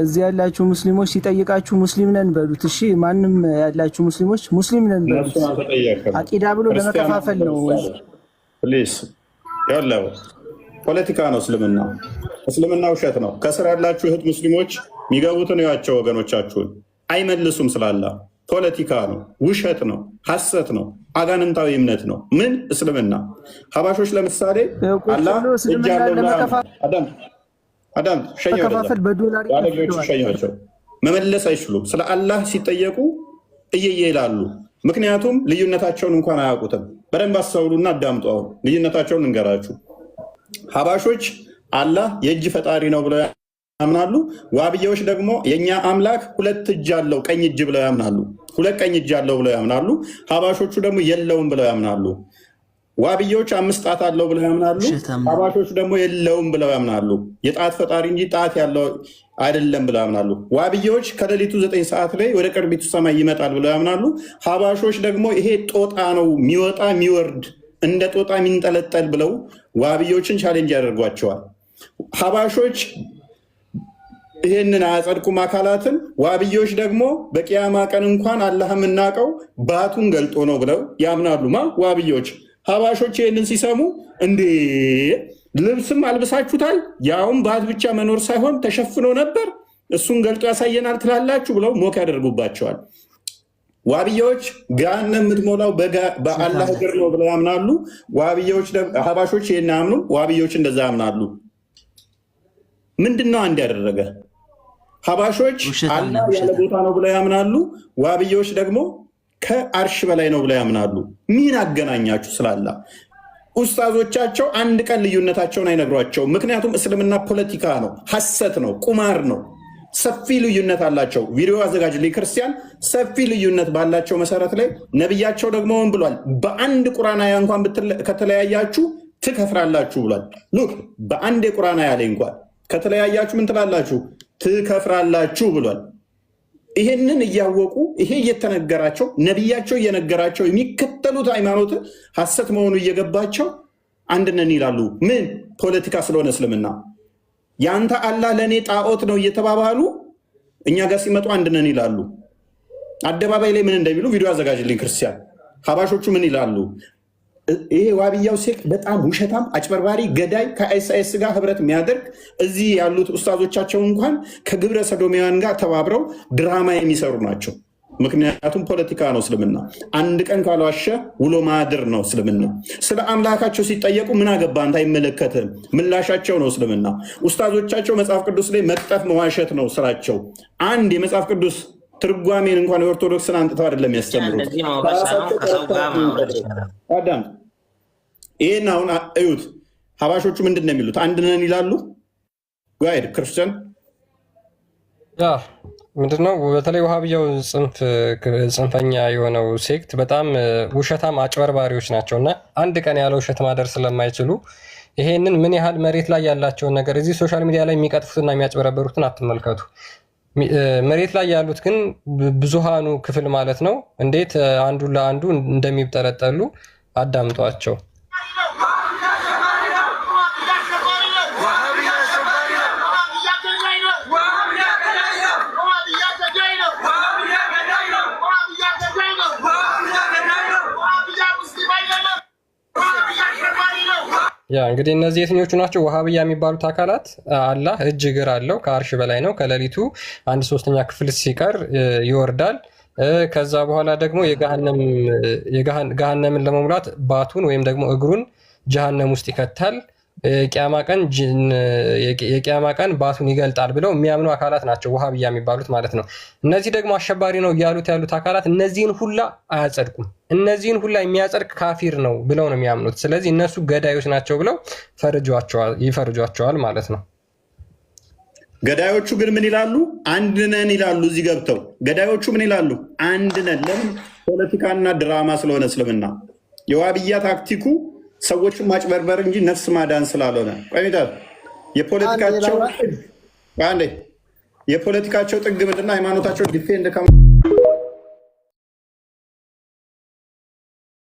እዚህ ያላችሁ ሙስሊሞች ሲጠይቃችሁ ሙስሊም ነን በሉት። እሺ፣ ማንም ያላችሁ ሙስሊሞች ሙስሊም ነን በሉት። እነሱን አልተጠየቅም። አቂዳ ብሎ ክርስቲያን ለመከፋፈል ነው። Please፣ ያለው ፖለቲካ ነው። እስልምና እስልምና ውሸት ነው። ከስር ያላችሁ እህት ሙስሊሞች የሚገቡትን ያቸው ወገኖቻችሁን አይመልሱም ስላላ ፖለቲካ ነው፣ ውሸት ነው፣ ሐሰት ነው፣ አጋንንታዊ እምነት ነው። ምን እስልምና ሀባሾች ለምሳሌ ቁጭ አላህ ብሎ እጅ እስልምናን አለው ብለው ለመከፋፈል አዳም አዳም ሸኘው፣ ወደዛ በዶላር ባለጌዎቹ ይከፍለዋል። ሸኟቸው። መመለስ አይችሉም። ስለ አላህ ሲጠየቁ እየየ ይላሉ። ምክንያቱም ልዩነታቸውን እንኳን አያውቁትም። በደንብ አስተውሉና አዳምጡ። አሁን ልዩነታቸውን እንገራችሁ። ሀባሾች አላህ የእጅ ፈጣሪ ነው ብለው ያምናሉ። ዋብዬዎች ደግሞ የእኛ አምላክ ሁለት እጅ አለው ቀኝ እጅ ብለው ያምናሉ። ሁለት ቀኝ እጅ አለው ብለው ያምናሉ። ሀባሾቹ ደግሞ የለውም ብለው ያምናሉ። ዋብዬዎች አምስት ጣት አለው ብለው ያምናሉ። ውሸታም ነው። ሀባሾች ደግሞ የለውም ብለው ያምናሉ። የጣት ፈጣሪ እንጂ ጣት ያለው አይደለም ብለው ያምናሉ። ዋብዬዎች ከሌሊቱ 9 ሰዓት ላይ ወደ ቅርቢቱ ሰማይ ይመጣል ብለው ያምናሉ። ሀባሾች ደግሞ ይሄ ጦጣ ነው የሚወጣ የሚወርድ እንደ ጦጣ የሚንጠለጠል ብለው ዋብዬዎችን challenge ያደርጓቸዋል። ሀባሾች ይህንን አያጸድቁም አካላትን። ዋብዬዎች ደግሞ በቅያማ ቀን እንኳን አላህ የምናውቀው ባቱን ገልጦ ነው ብለው ያምናሉ። ማ ዋብዬዎች። ሀባሾች ይህንን ሲሰሙ እንዴ ልብስም አልብሳችሁታል፣ ያውም ባት ብቻ መኖር ሳይሆን ተሸፍኖ ነበር፣ እሱን ገልጦ ያሳየናል ትላላችሁ ብለው mock ያደርጉባቸዋል። ዋብዬዎች ገሃነም የምትሞላው በአላህ እግር ነው ብለው ያምናሉ። ዋብዬዎች ሀባሾች ይህን አያምኑም። ዋብዬዎች እንደዛ ያምናሉ። ምንድን ነው አንድ ያደረገ? ሀባሾች ውሸታም አላህ ነው፣ ያለ ውሸታም። ቦታ ነው ብለው ያምናሉ። ዋብዬዎች ደግሞ ከአርሽ በላይ ነው ብለው ያምናሉ። ምን አገናኛችሁ ስላላ ኡስታዞቻቸው አንድ ቀን ልዩነታቸውን አይነግሯቸውም። ምክንያቱም እስልምና ፖለቲካ ነው፣ ሐሰት ነው፣ ቁማር ነው። ሰፊ ልዩነት አላቸው። ቪዲዮ አዘጋጅልኝ ክርስቲያን። ሰፊ ልዩነት ባላቸው መሰረት ላይ ነቢያቸው ደግሞ ምን ብሏል? በአንድ ቁርአን አያ እንኳን ከተለያያችሁ ትከፍራላችሁ ብሏል። Look፣ በአንድ የቁርአን አያ ላይ እንኳን ከተለያያችሁ ምን ትላላችሁ? ትከፍራላችሁ ብሏል። ይሄንን እያወቁ፣ ይሄ እየተነገራቸው፣ ነቢያቸው እየነገራቸው፣ የሚከተሉት ሃይማኖት ሐሰት መሆኑ እየገባቸው አንድ ነን ይላሉ። ምን ፖለቲካ ስለሆነ እስልምና የአንተ አላህ ለእኔ ጣዖት ነው እየተባባሉ እኛ ጋር ሲመጡ አንድ ነን ይላሉ። አደባባይ ላይ ምን እንደሚሉ ቪዲዮ አዘጋጅልኝ ክርስቲያን። ሀባሾቹ ምን ይላሉ? ይሄ ዋብያው sect በጣም ውሸታም፣ አጭበርባሪ፣ ገዳይ፣ ከ ISIS ጋር ህብረት የሚያደርግ፣ እዚህ ያሉት ኡስታዞቻቸው እንኳን ከግብረ ሰዶሚያን ጋር ተባብረው ድራማ የሚሰሩ ናቸው። ምክንያቱም ፖለቲካ ነው እስልምና። አንድ ቀን ካልዋሸ ውሎ ማድር ነው እስልምና። ስለ አምላካቸው ሲጠየቁ ምን አገባ አንተ አይመለከትህም ምላሻቸው ነው እስልምና። ኡስታዞቻቸው መጽሐፍ ቅዱስ ላይ መቅጠፍ መዋሸት ነው ስራቸው። አንድ የመጽሐፍ ቅዱስ ትርጓሜን እንኳን የኦርቶዶክስን አንጥተው አይደለም ያስተምሩት። እንደዚህ ማውራት ሳይሆን ከሰው ጋር ማውራት ይቻላል። አዳም፣ ይህን አሁን እዩት። ሀባሾቹ ምንድን ነው የሚሉት? አንድ ነን ይላሉ። Go ahead ክርስቲያን። Yeah፣ ምንድነው፣ በተለይ ውሃብያው ጽንፈኛ የሆነው sect በጣም ውሸታም አጭበርባሪዎች ናቸው እና አንድ ቀን ያለ ውሸት ማደር ስለማይችሉ ይሄንን ምን ያህል መሬት ላይ ያላቸውን ነገር እዚህ social media ላይ የሚቀጥፉትና የሚያጭበረበሩትን አትመልከቱ። መሬት ላይ ያሉት ግን ብዙሃኑ ክፍል ማለት ነው እንዴት አንዱ ለአንዱ እንደሚብጠለጠሉ አዳምጧቸው። Yeah፣ እንግዲህ እነዚህ የትኞቹ ናቸው? ወሃብያ የሚባሉት አካላት አላህ እጅ እግር አለው፣ ከአርሽ በላይ ነው፣ ከሌሊቱ አንድ ሶስተኛ ክፍል ሲቀር ይወርዳል። ከዛ በኋላ ደግሞ ገሃነምን ለመሙላት ባቱን ወይም ደግሞ እግሩን ጀሃነም ውስጥ ይከታል። የቅያማ ቀን ባቱን ይገልጣል ብለው የሚያምኑ አካላት ናቸው ውሃብያ የሚባሉት ማለት ነው። እነዚህ ደግሞ አሸባሪ ነው እያሉት ያሉት አካላት እነዚህን ሁላ አያጸድቁም። እነዚህን ሁላ የሚያጸድቅ ካፊር ነው ብለው ነው የሚያምኑት። ስለዚህ እነሱ ገዳዮች ናቸው ብለው ይፈርጇቸዋል ማለት ነው። ገዳዮቹ ግን ምን ይላሉ? አንድ ነን ይላሉ። እዚህ ገብተው ገዳዮቹ ምን ይላሉ? አንድ ነን። ለምን? ፖለቲካና ድራማ ስለሆነ እስልምና የዋብያ ታክቲኩ ሰዎችን ማጭበርበር እንጂ ነፍስ ማዳን ስላልሆነ፣ ቆይታ የፖለቲካቸው አንዴ የፖለቲካቸው ጥግ ምንድነው? ሃይማኖታቸው defend